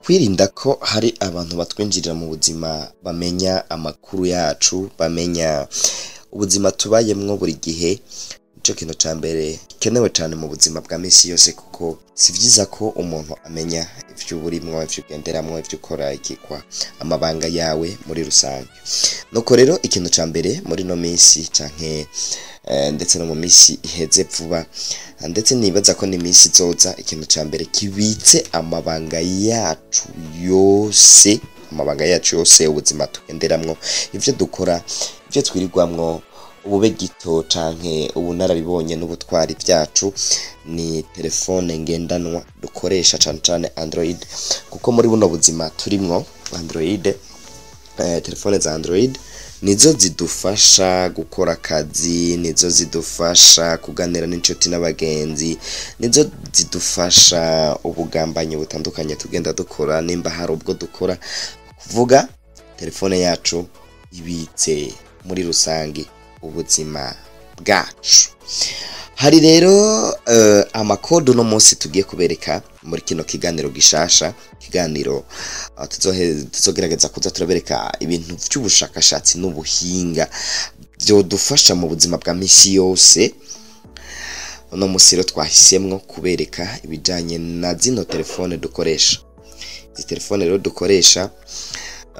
Kwirinda ko hari abantu batwinjirira mu buzima, bamenya amakuru yacu, bamenya ubuzima tubayemwo buri gihe, nico kintu ca mbere gikenewe cane mu buzima bwa misi yose, kuko si vyiza ko umuntu amenya ivyo uba urimwo, ivyo ugenderamwo, ivyo ukora, ikikwa amabanga yawe muri rusange. Nuko rero ikintu ca mbere muri no misi canke ndetse no mu misi iheze vuba, ndetse nibaza ko n'imisi izoza, ikintu ca mbere kibitse amabanga yacu yose, amabanga yacu yose, ubuzima tugenderamwo, ivyo dukora, ivyo twirirwamwo, ubube gito canke ubunararibonye n'ubutwari vyacu, ni telefone ngendanwa dukoresha, cane cane Android, kuko muri buno buzima turimwo Android, telefone za Android nizo zidufasha gukora akazi, nizo zidufasha kuganira n'inshuti n'abagenzi, nizo zidufasha ubugambanyi butandukanye tugenda dukora, nimba hari ubwo dukora. Kuvuga telefone yacu ibitse muri rusange ubuzima bwacu. Hari rero ama code uno munsi tugiye kubereka muri kino kiganiro gishasha, kiganiro tuzogerageza kuza turabereka ibintu vy'ubushakashatsi n'ubuhinga vyodufasha mu buzima bwa misi yose. Uno munsi rero twahisemwo kubereka ibijanye na zino telefone dukoresha. Izi telefone rero dukoresha,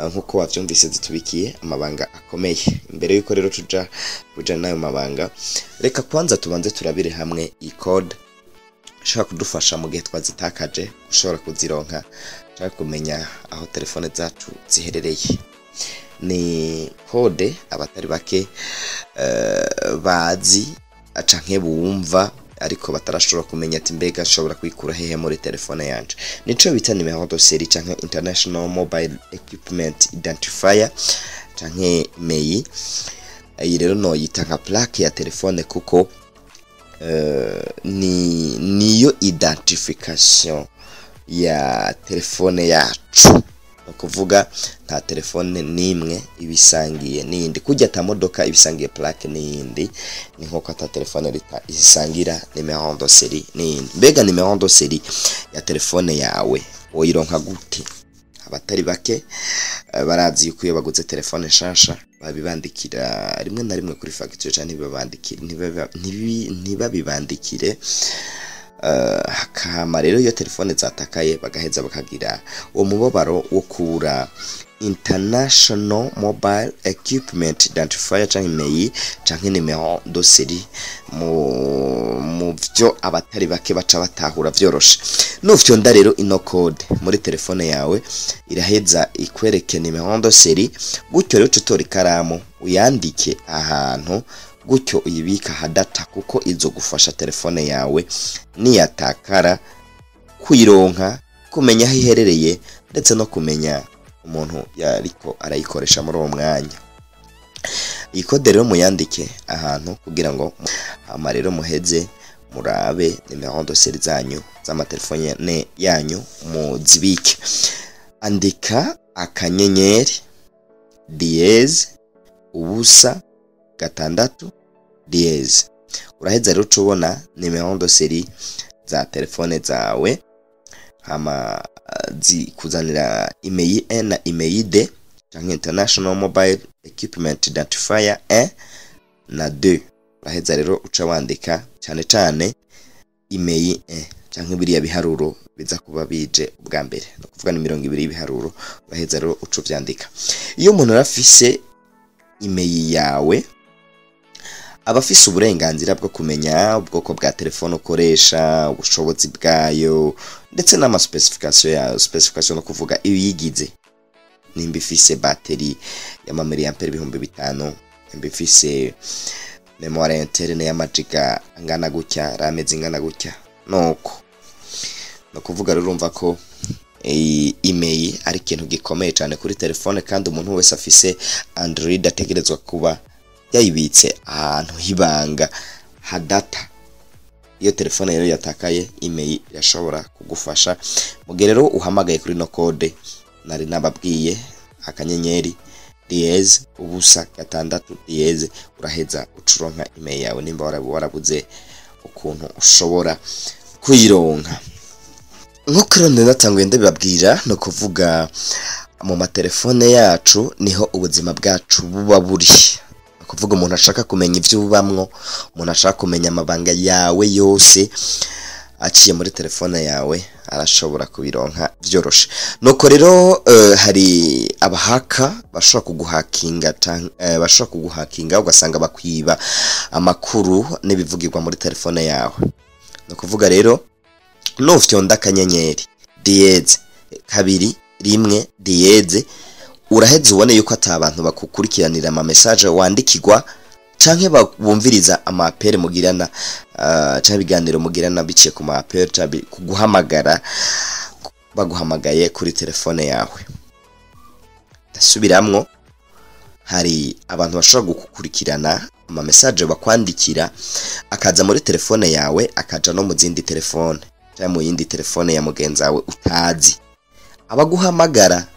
nkuko wavyumvise, zitubikiye amabanga akomeye. Imbere yuko rero tuja kujana n'ayo mabanga, reka kwanza tubanze turabire hamwe iyi code ishobora kudufasha mu gihe twazitakaje, gushobora kuzironka canke kumenya aho telefone zacu ziherereye. Ni code abatari bake bazi canke bumva, ariko batarashobora kumenya ati: "Mbega nshobora kwikura hehe muri telefone yanje?" Nico bita numéro de série canke International Mobile Equipment Identifier canke IMEI. Iyi rero noyita nka plaque ya telefone, kuko ni niyo identification ya telefone yacu. Ni ukuvuga nta telefone n'imwe ibisangiye n'iyindi. Kurya ata modoka ibisangiye plaque n'iyindi, ni nkuko ata telefone isangira numéro de série n'iyindi. Mbega numéro de série ya telefone yawe woyironka gute? Abatari bake barazi yuko iyo baguze telefone nshasha babibandikira rimwe na rimwe kuri facture, canke ntibabandikire, ntibabibandikire. Hakama rero iyo telefone zatakaye, bagaheza bakagira uwo mubabaro wo kubura International Mobile Equipment Identifier canke IMEI canke numéro de série. Mu vyo abatari bake baca batahura vyoroshe, nufyonda rero ino code muri telefone yawe, iraheza ikwereke numéro de série. Gutyo rero uca utora ikaramu, uyandike ahantu, gutyo uyibika hadata, kuko izogufasha telefone yawe niyatakara kuyironka, kumenya aho iherereye, ndetse no kumenya umuntu yariko arayikoresha muri uwo mwanya. Iyi code rero muyandike ahantu kugira ngo hama rero muheze murabe numéro de série zanyu z'amatelefone yanyu, muzibike. Andika *#0 6 #, uraheza rero uca ubona numéro de série za telefone zawe. Hama zikuzanira IMEI 1 na IMEI 2 canke International Mobile Equipment Identifier 1 na 2. Uraheza rero uca wandika cane cane IMEI 1 canke biriya biharuro biza kuba bije ubwa mbere, no kuvuga ni 20 y'ibiharuro. Uraheza rero uca uvyandika. Iyo umuntu arafise IMEI yawe, aba afise uburenganzira bwo kumenya ubwoko bwa telefone ukoresha, ubushobozi bwayo, ndetse n'ama spécification yayo. Spécification no kuvuga ibiyigize, nimba ifise batterie y'ama milliampère 5000, nimba ifise mémoire interne y'amagiga angana gutya, RAM zingana gutya. Nuko no kuvuga rero urumva ko iyi IMEI ari ikintu gikomeye cyane kuri telefone, kandi umuntu wese afise Android ategerezwa kuba yayibitse ahantu h'ibanga hadata. Iyo telefone rero yatakaye, IMEI irashobora kugufasha. Mu gihe rero uhamagaye kuri no code nari nababwiye, *#0 6 #, uraheza ucuronka IMEI yawe nimba warabuze ukuntu ushobora kuyironka. Nk'uko rero natanguye ndabibabwira, ni ukuvuga mu matelefone yacu niho ubuzima bwacu buba buri. Ni ukuvuga umuntu ashaka kumenya ivyo ubamwo, umuntu ashaka kumenya amabanga yawe yose aciye muri telefone yawe, arashobora kubironka vyoroshe. Nuko rero hari abahaka bashobora kuguhakinga, bashobora kuguhakinga ugasanga bakwiba amakuru n'ibivugirwa muri telefone yawe. Ni ukuvuga rero nufyonda akanyenyeri dièse 21 dièse, uraheza ubone yuko ata abantu bakukurikiranira ama message wandikirwa canke bumviriza ama appel mugirana, canke ibiganiro mugirana biciye ku ma appel, canke kuguhamagara baguhamagaye kuri telefone yawe. Ndasubiramwo, hari abantu bashobora gukurikirana ama message bakwandikira, akaza muri telefone yawe, akaja no mu zindi telefone canke mu yindi telefone ya mugenzi wawe utazi. Abaguhamagara,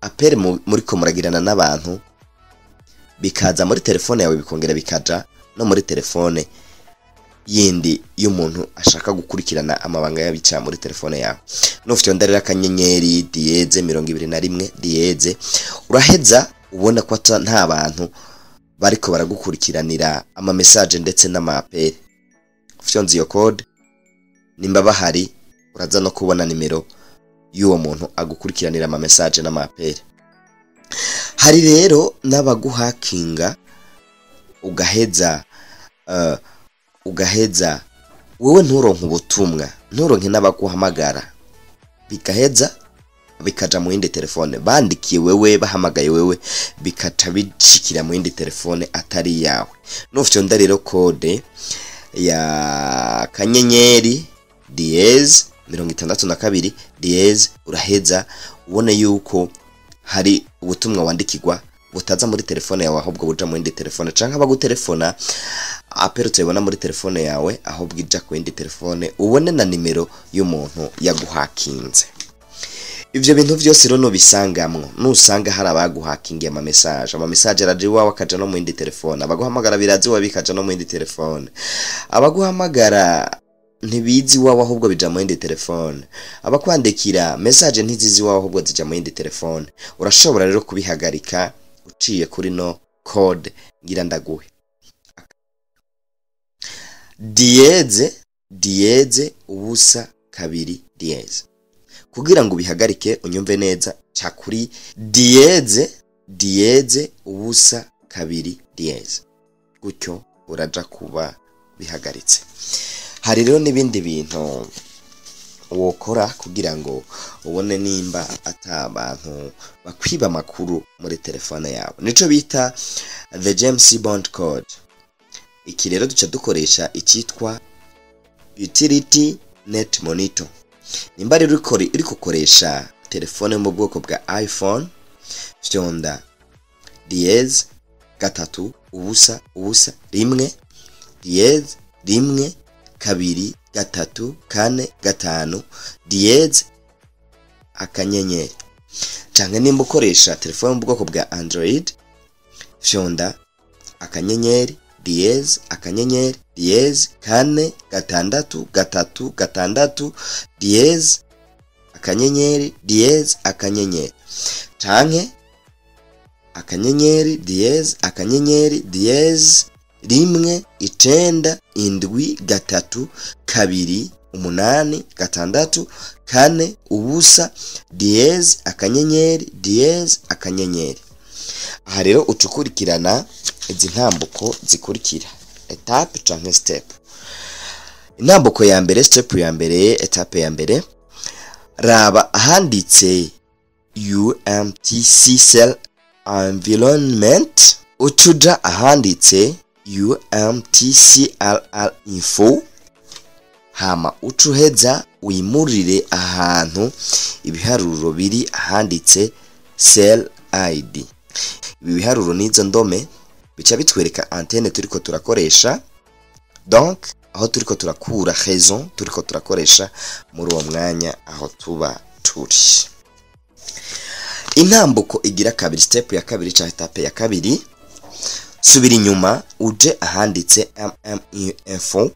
appel muriko muragirana n'abantu, bikaza muri telefone yawe, bikongera bikaja no muri telefone yindi y'umuntu ashaka gukurikirana amabanga y'abica muri telefone yawe. Nufyonda rero akanyenyeri dièse 21 dièse, uraheza ubona ko nta bantu bariko baragukurikiranira ama message ndetse n'ama appel. Ufyonze iyo code, nimba bahari uraza no kubona nimero y'uwo muntu agukurikiranira ama message n'ama appel. Hari rero n'abaguhakinga, ugaheza wewe nturonke ubutumwa, nturonke n'abaguhamagara, bigaheza bikaja mu yindi telefone bandikiye wewe, bahamagaye wewe, bikaca bishikira mu yindi telefone atari yawe. Nufyonda rero code ya kanyenyeri dièse 62 dièse, uraheza ubone yuko hari ubutumwa wandikirwa butaza muri telefone yawe, ahubwo buja mu yindi telefone, canke abagutelefona appel utayibona muri telefone yawe, ahubwo ija ku yindi telefone, ubone na nimero y'umuntu yaguhakinze. Ivyo bintu vyose rero nubisangamwo, nusanga hari abaguhakingiye ama message, ama message araje iwawe akaja no mu yindi telefone, abaguhamagara biraza iwawe bikaja no mu yindi telefone, abaguhamagara ntibizi iwawe ahubwo bija mu yindi telefone, abakwandikira message ntizizi iwawe ahubwo zija mu yindi telefone, urashobora rero kubihagarika uciye kuri no code ngira ndaguhe: dièse dièse 0 2 dièse. Kugira ngo ubihagarike, unyumve neza, ca kuri dièse dièse 0 2 dièse, gutyo uraja kuba bihagaritse. Hari rero n'ibindi bintu wokora kugira ngo ubone nimba ata abantu bakwiba amakuru muri telefone yawe, nico bita the James Bond code. Iki rero duca dukoresha icyitwa utility Net Monitor. Nimba rero uri gukoresha telefone yo mu bwoko bwa iPhone, fyonda dièse 3 0 0 1 dièse 1 2 3 4 5 dièse akanyenyeri. Canke nimba ukoresha telefone yo mu bwoko bwa Android, fyonda akanyenyeri dièse akanyenyeri dièse 4 6 3 6 dièse akanyenyeri dièse akanyenyeri, canke akanyenyeri dièse akanyenyeri dièse 1 9 7 3 2 8 6 4 0 dièse akanyenyeri dièse akanyenyeri. Aha rero ucukurikirana izi ntambuko zikurikira, étape canke step. Intambuko ya mbere, step ya mbere, étape ya mbere: raba ahanditse UMTC Cell Environment, ucuja ahanditse UMTCLL Info, hama ucuheza wimurire ahantu ibiharuro biri ahanditse Cell ID. Ibi biharuro n'izo ndome bica bitwereka antenne turiko turakoresha, donc aho turiko turakura réseau turiko turakoresha muri uwo mwanya aho tuba turi. Intambuko igira kabiri, step ya kabiri canke étape ya kabiri: subira inyuma uje ahanditse MM Info,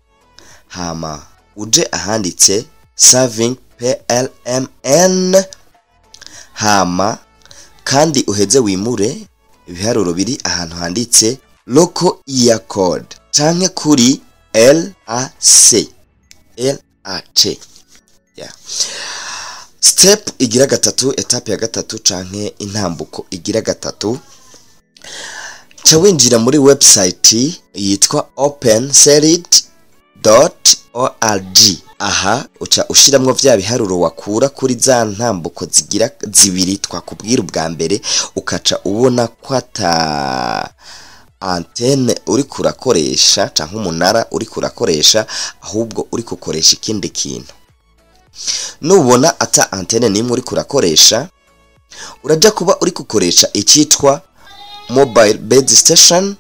hama Uje ahanditse saving PLMN, hama kandi uheze wimure ibiharuro biri ahantu handitse local area code canke kuri LAC, LAC, yeah. Step igira gatatu, étape ya gatatu canke intambuko igira gatatu, ca winjira muri website yitwa openserit.org. Aha uca ushiramwo vya biharuro wakura kuri za ntambuko zigira zibiri twakubwira ubwa mbere, ukaca ubona ko ata antenne uriko urakoresha canke umunara uriko urakoresha, ahubwo uriko ukoresha ikindi kintu. Nubona ata antenne nimwe uriko urakoresha, uraja kuba uriko ukoresha icitwa mobile base station.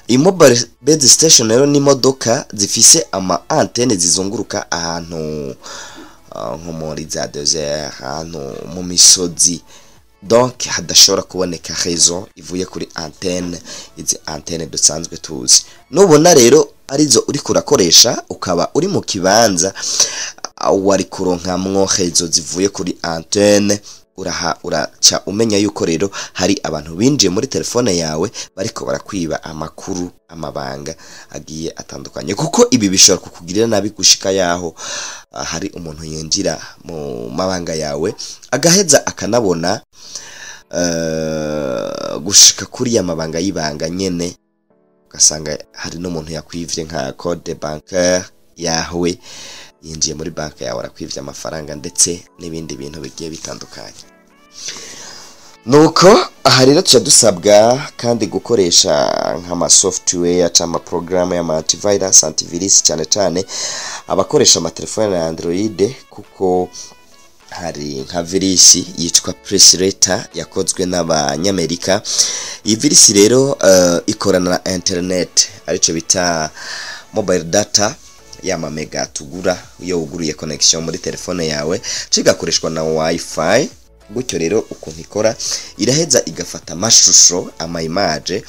Iyi mobile base station rero ni imodoka zifise ama antenne zizunguruka ahantu nko muri za désert, ahantu mu misozi, donc hadashobora kuboneka réseau ivuye kuri antenne, izi antenne dusanzwe tuzi. Nubona rero arizo uriko urakoresha, ukaba uri mu kibanza wari kuronkamwo réseau zivuye kuri antenne, uraha uraca umenya yuko rero hari abantu binjiye muri telefone yawe, bariko barakwiba amakuru, amabanga agiye atandukanye, kuko ibi bishobora kukugirira nabi gushika yaho hari umuntu yinjira mu mabanga yawe, agaheza akanabona gushika kuri ya mabanga y'ibanga nyene, ugasanga hari n'umuntu yakwivye nka code bancaire yawe, yinjiye muri banki yawe arakwivye amafaranga, ndetse n'ibindi bintu bigiye bitandukanye. Nuko aha rero tuca dusabwa kandi gukoresha nk'ama software cyangwa ama programme y'ama antivirus, antivirus, cyane cyane abakoresha amatelefone ya Android, kuko hari nka virisi yitwa Presslater yakozwe n'Abanyamerika. Iyi virisi rero ikorana na internet, arico bita mobile data, ya mamega tugura iyo wuguruye connection muri telefone yawe, cigakoreshwa na wifi. Gutyo rero ukuntu ikora, iraheza igafata amashusho, ama image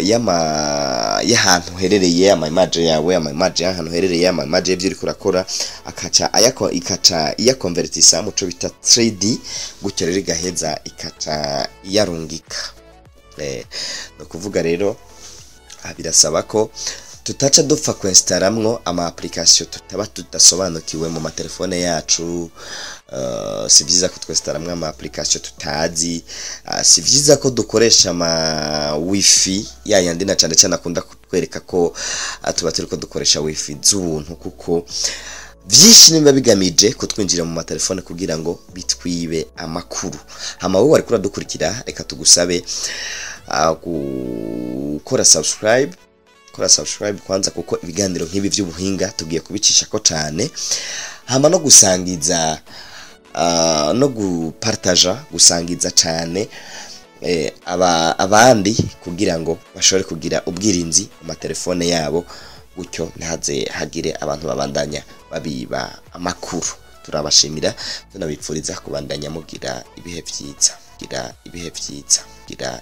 y'ama y'ahantu uherereye, ama image yawe, ama image y'ahantu uherereye, ama image y'ivyo uriko urakora, akaca ayako, ikaca iyakonvertisa mu co bita 3D. Gutyo rero igaheza ikaca iyarungika. Ni ukuvuga rero birasaba ko tutaca dupfa kwinstaramwo ama application tutaba tudasobanukiwe mu matelefone yacu. Si vyiza ko twinstaramwo ama application tutazi. Si vyiza ko dukoresha ama wifi ya yandi, na cane cane akunda kutwereka ko tuba turiko dukoresha wifi z'ubuntu, kuko vyinshi nibiba bigamije kutwinjira mu matelefone kugira ngo bitwibe amakuru. Hama wowe wariko uradukurikira, reka tugusabe gukora subscribe. Kora subscribe kwanza, kuko ibiganiro nk'ibi vy'ubuhinga tugiye kubicishako cane. Hama no gusangiza, no gupartaja, gusangiza cane abandi kugira ngo bashobore kugira ubwirinzi mu matelefone yabo, gutyo ntihaze hagire abantu babandanya babiba amakuru. Turabashimira, tunabipfuriza kubandanya mugira ibihe vyiza, gira ibihe vyiza, gira.